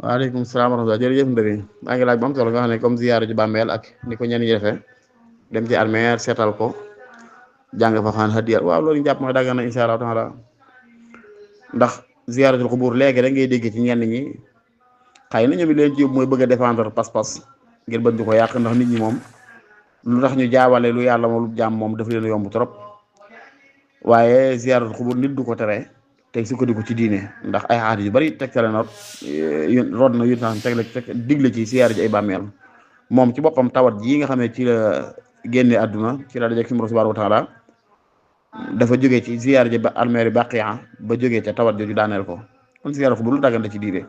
waaleykum salaam wa rahmatulah jërëjëf Ndeye maa ngi laaj ba am solo nga xam ne comme ziyaara ji bàmmeel ak ni ko ñenn ñi defee dem ci armeer seetal ko jàng fa xaan hadiya waaw loolu ñu jàpp mooy daggan na incha allah taala ndax ziyaaratul xubur léegi rek ngay dégg ci ñenn ñi xëy na ñoom it leen ci yóbbu mooy bëgg a défendre pas-pas ngir bañ di ko yàq ndax nit ñi moom lu tax ñu jaawale lu yàlla moom lu jaam moom daf leen yomb trop waaye ziyaaratul xubur nit du ko tere tey sukkandiku ci diine ndax ay xaat yu bari tegtale na root na yu tax digle ci ziyaara ji ay bàmmeel moom ci boppam tawat yi nga xam ne ci la génne àdduna ci la dajeek suñu subhaanahu wa taala dafa jógee ci ziyaara ji ba almeeri Baqiya ba jógee ca tawat jooju daaneel ko kon ziyaara xubur lu daggante ci diine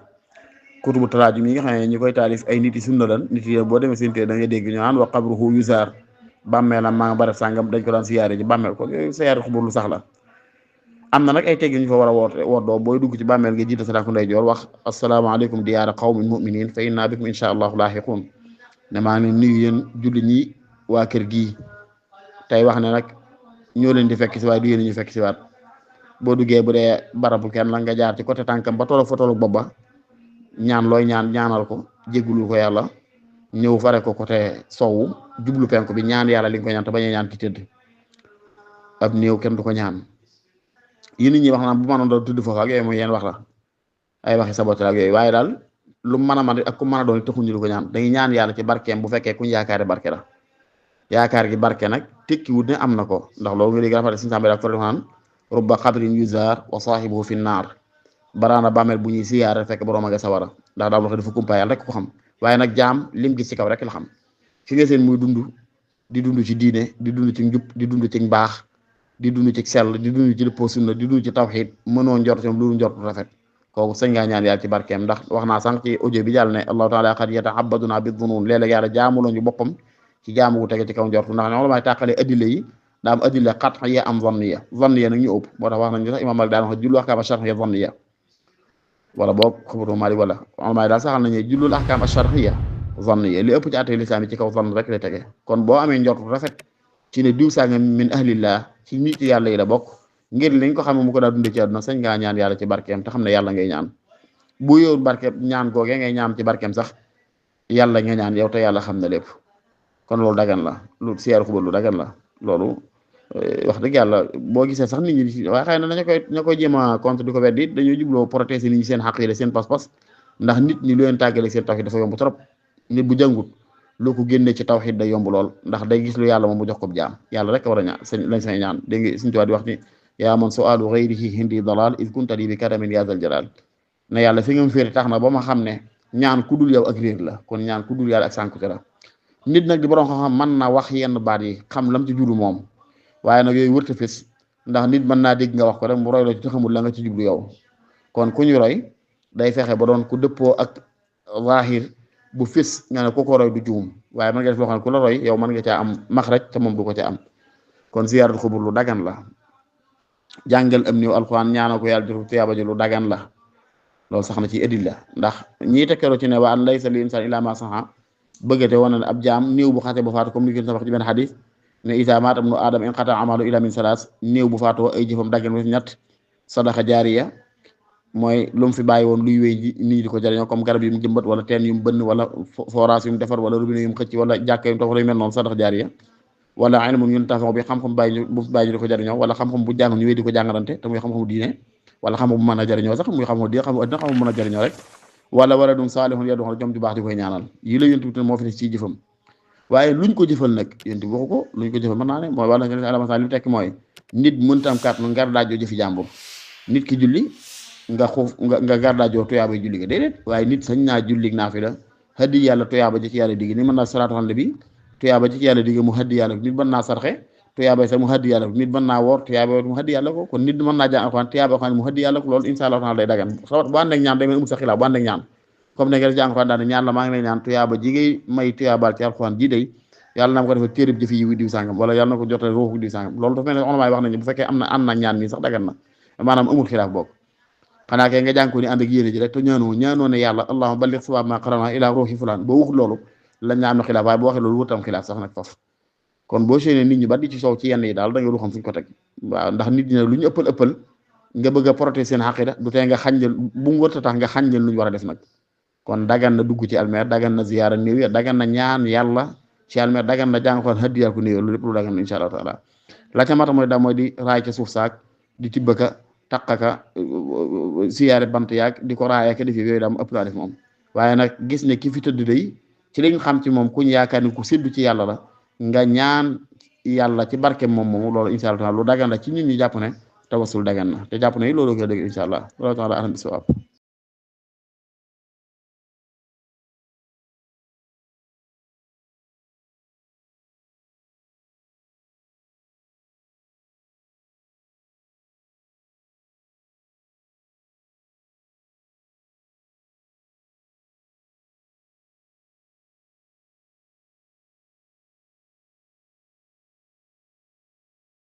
kutubu taraajum yi nga xam ne ñi koy taalif ay nit yi sunna lan nit yi boo demee seen téere da ngay dégg ñu naan wa qabruhu yuzaar bàmmeelam maa nga barab sàngam dañ ko daan ziyaare ji bàmmeel ko yooyu ziyaara xubur lu sax la am na nag ay teggin ñu fa war a woddoo booy dugg ci bàmmeel nga jiite sa tànku ndeyjoor wax asalaamaaleykum diyaara qawmin muminin fa inna bikum insha allahu laahiqun ne maa ngi nuyu yéen julli ñi waa kër gii tey wax ne nag ñoo leen di fekk si waaye du yéen ñu fekk si waat boo duggee bu dee barabu kenn la nga jaar ci côté tànkam ba tollu fa tollu bopp ba ñaan looy ñaanal ko jéggulu ko yàlla ñëw fare ko côté sowu jublu penku bi ñaan yàlla li nga ko ñaan te bañ a ñaan ki tëdd ab néew kenn du ko ñaan yi nit ñi wax naan bu mënoon doon tudd foofu ak yooyu mooy yéen wax la ay waxi saboté ak yooyu waaye daal lu mën a man ak ku mën a doon taxuñu lu ko ñaan dañuy ñaan yàlla ci barkeem bu fekkee kuñ yaakaari barke la yaakaar gi barke nag tekki wut ne am na ko ndax loolu nga dégg rafet suñu sàmbe dak far naan rubba xabrin yuzaar wa saahibuhu fi naar baraana bàmmeel bu ñuy siyaare fekk borom a nga sawara ndax daal wax dafa kumpa yàlla rek ko xam waaye nag jaam lim gis ci kaw rek la xam fi nga seen muy di dund ci diine di dund ci njub di dund ci mbaax di dund ci sell di dund ci dëppoo sunna di dund ci tawxiid mënoo njort ci lu njort rafet kooku sañ ngaa ñaan yàlla ci barkeem ndax wax naa sànq ci audio bi jàll ne allahu taala qad yataabaduna bi dunun léeg-léeg yàlla jaamuloo ñu boppam ci jaamu gu tege ci kaw njort ndax ñoo la may tàqalee addila yi daa am addila qat'iyya am zanniya zanniya nag ñu ëpp moo tax wax nañ sax imam Malik daan wax jullu ahkaam ash-shar'iyya zanniya wala boog xabaru Malik wala ulama daal saxal nañu jullul ahkaam ash-shar'iyya zanniya li ëpp ci àtte lislaam yi ci kaw zann rek lay tege kon boo amee njort rafet ci ne diw saa nga min ahlillah ci nit yàlla yi la bokk ngir liñ ko xam ne mu ko daa dundee ci àdduna sañ ngaa ñaan yàlla ci barkeem te xam ne yàlla ngay ñaan bu yow barkeem ñaan googee ngay ñaan ci barkeem sax yàlla nga ñaan yow te yàlla xam na lépp kon loolu dagan la lu siyaar xubal lu dagan la loolu wax dëgg yàlla boo gisee sax nit ñi waaye xëy na ña koy jéem a contre di ko weddi dañoo jubloo protéger nit ñi seen xaq yi seen pas-pas ndax nit ñi lu leen tàggale seen tawhid dafa yomb trop nit bu jàngut loo ko génnee ci tawhid day yomb lool ndax day gis lu yàlla moom mu jox ko jaam yàlla rek war a ñaan lañ say ñaan dégg nga suñu tubaab di wax ni yaa man su'aalu ghayrihi hindi dalal id kunta li bi karamin ya zal jalal ne yàlla fi nga mu féeri tax na ba ma xam ne ñaan ku dul yow ak réer la kon ñaan ku dul yàlla ak sànkute la nit nag di borom xam-xam mën na wax yenn baat yi xam lam ci jublu moom waaye nag yooyu wërta fés ndax nit mën naa dégg nga wax ko rek mu roy la ci xamul la nga ci jublu yow kon ku ñu roy day fexe ba doon ku dëppoo ak zahir bu fés nga ne ku ko roy du juum waaye mën nga def loo xam ne ku la roy yow mën nga caa am maxraj te moom du ko ca am kon ziyaaratul xubur lu dagan la jàngal am niw alxuraan ñaanal ko yàlla jotu tiyaaba ji lu dagan la loolu sax na ci edil la ndax ñii tekkeroo ci ne wa an laysa lil insaan illaa maa sa'a bëggate woon na ab jaam néew bu xate bu faatu comme ni ko wax ci benn xadis ne isa maata ibnu aadama inqata amalu illa min salaas néew bu faatoo ay jëfam daggan wa ñett sadaqa jaariya mooy lu mu fi bàyyi woon luy wéy nit ñi di ko jariñoo comme garab yu mu jëmbat wala teen yu mu bënn wala forage yu mu defar wala robinet yu mu xëcc wala jàkka yu mu toog yu mel noonu sadaqa jaariya wala ilmun yuntafa'u bi xam-xam bàyyi bu fi bàyyi di ko jariñoo wala xam-xam bu jàng ñu wéy di ko jàngalante te muy xam-xamu diine wala xam-xam bu mën a jariñoo sax muy xam-xam diine xam addina xam mën a jariñoo rek wala waladun saalihun yad'u jom ju baax di koy ñaanal yi la yontu moo fi ne ci jëfam waaye luñ ko jëfal nag yontu waxu ko luñ ko jëfal mën naa ne mooy wala nga alama li tekk mooy nit mënta am kàttan ngar daajoo jëfi jàmbur nit ki julli nga ngar daajoo tuyaaba julli ga déedéet waaye nit sañ naa julli naafila hadi yàlla tuyaaba ji ci yàlla digg ni mën naa salaatu ala nabi tuyaaba ji ci yàlla digg mu hadi yàlla nit mën naa sarxe tuyaaba sax mu hadi yàlla nit mën naa woor tuyaaba mu hadi yàlla ko kon nit mën naa jàng alxuraan tuyaaba xam ne mu hadi yàlla ko loolu insha Allah taala day dagan xawat bu ànd ak ñaan day mel amul sa xilaaf bu ànd ak ñaan comme ne nga def ci alxuraan daal ñaan la maa ngi lay ñaan tuyaaba ji ngay may tuyaabal ci alxuraan ji day yàlla na ko defal téereb jëf yi diw sàngam wala yàlla na ko jotal ruuxu diw sàngam loolu dafa mel ne ulama yi wax nañu bu fekkee am na ñaan mi sax dagan na maanaam amul xilaaf bokk xanaa kay nga jàng ko ni ànd ak yéene ji rek te ñaanoo ne yàlla allahumma balligh sawaab ma qarana ila ruuxi fulaan boo waxul loolu lañ na am na xilaaf waaye boo waxee loolu wutam xilaaf sax nag foofu kon boo séenee nit ñi ba di ci soow ci yenn yi daal da nga lu xam fu ñu ko teg waaw ndax nit ñi ne lu ñu ëppal nga bëgg a protéger seen xaqida du tee nga xañ leen bu mu wërta tax nga xañ leen lu ñu war a def nag kon dagan na dugg ci almeer dagan na ziyaara néew ya dagan na ñaan yàlla ci almeer dagan na jàng fan hadiyal ko néew loolu lépp lu dagan na insha Allah taala la ca mata mooy da mooy di raay ca suuf saak di tibbaka taqaka siyaare bant yaag di ko raayaka defi yooyu daam ëpp naa def moom waaye nag gis ne ki fi tëdd day ci liñ xam ci moom kuñ yaakaar ni ku séddu ci yàlla la nga ñaan yàlla ci barke moom moomu loolu insha Allah taala lu dagan la ci nit ñi jàpp ne tawasul dagan na te jàpp ne loolu ko dëgg insha Allah loolu taala alam bi sawab